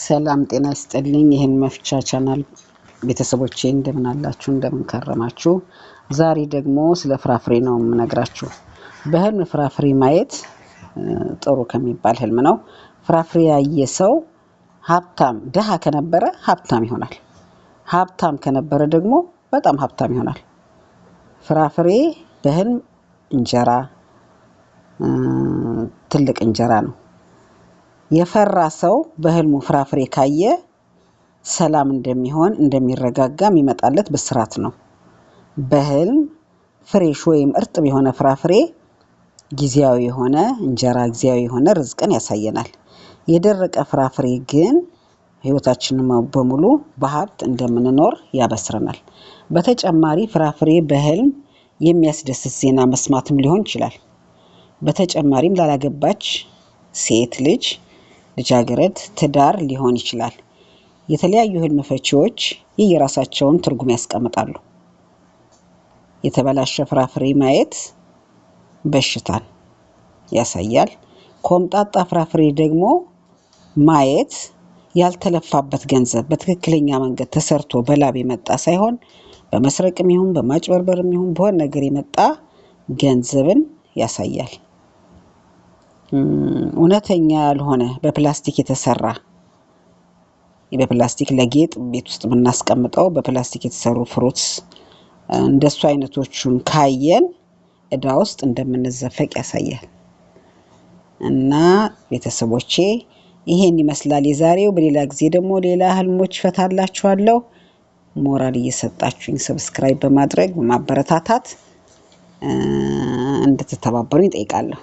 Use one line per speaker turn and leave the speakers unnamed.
ሰላም ጤና ይስጥልኝ። ይህን መፍቻ ቻናል ቤተሰቦቼ እንደምን አላችሁ? እንደምን ከረማችሁ? ዛሬ ደግሞ ስለ ፍራፍሬ ነው የምነግራችሁ። በህልም ፍራፍሬ ማየት ጥሩ ከሚባል ህልም ነው። ፍራፍሬ ያየ ሰው ሀብታም፣ ድሃ ከነበረ ሀብታም ይሆናል። ሀብታም ከነበረ ደግሞ በጣም ሀብታም ይሆናል። ፍራፍሬ በህልም እንጀራ፣ ትልቅ እንጀራ ነው። የፈራ ሰው በህልሙ ፍራፍሬ ካየ ሰላም እንደሚሆን እንደሚረጋጋ የሚመጣለት ብስራት ነው። በህልም fresh ወይም እርጥብ የሆነ ፍራፍሬ ጊዜያዊ የሆነ እንጀራ፣ ጊዜያዊ የሆነ ርዝቅን ያሳየናል። የደረቀ ፍራፍሬ ግን ህይወታችንን በሙሉ በሀብት እንደምንኖር ያበስረናል። በተጨማሪ ፍራፍሬ በህልም የሚያስደስት ዜና መስማትም ሊሆን ይችላል። በተጨማሪም ላላገባች ሴት ልጅ ልጃገረድ ትዳር ሊሆን ይችላል። የተለያዩ ህልም ፈቺዎች የየራሳቸውን ትርጉም ያስቀምጣሉ። የተበላሸ ፍራፍሬ ማየት በሽታን ያሳያል። ኮምጣጣ ፍራፍሬ ደግሞ ማየት ያልተለፋበት ገንዘብ በትክክለኛ መንገድ ተሰርቶ በላብ የመጣ ሳይሆን በመስረቅም ይሁን በማጭበርበርም ይሁን በሆነ ነገር የመጣ ገንዘብን ያሳያል። እውነተኛ ያልሆነ በፕላስቲክ የተሰራ፣ በፕላስቲክ ለጌጥ ቤት ውስጥ የምናስቀምጠው በፕላስቲክ የተሰሩ fruits እንደሱ አይነቶቹን ካየን እዳ ውስጥ እንደምንዘፈቅ ያሳያል። እና ቤተሰቦቼ ይሄን ይመስላል የዛሬው። በሌላ ጊዜ ደግሞ ሌላ ህልሞች እፈታላችኋለሁ። ሞራል እየሰጣችሁኝ subscribe በማድረግ በማበረታታት እንድትተባበሩኝ እጠይቃለሁ።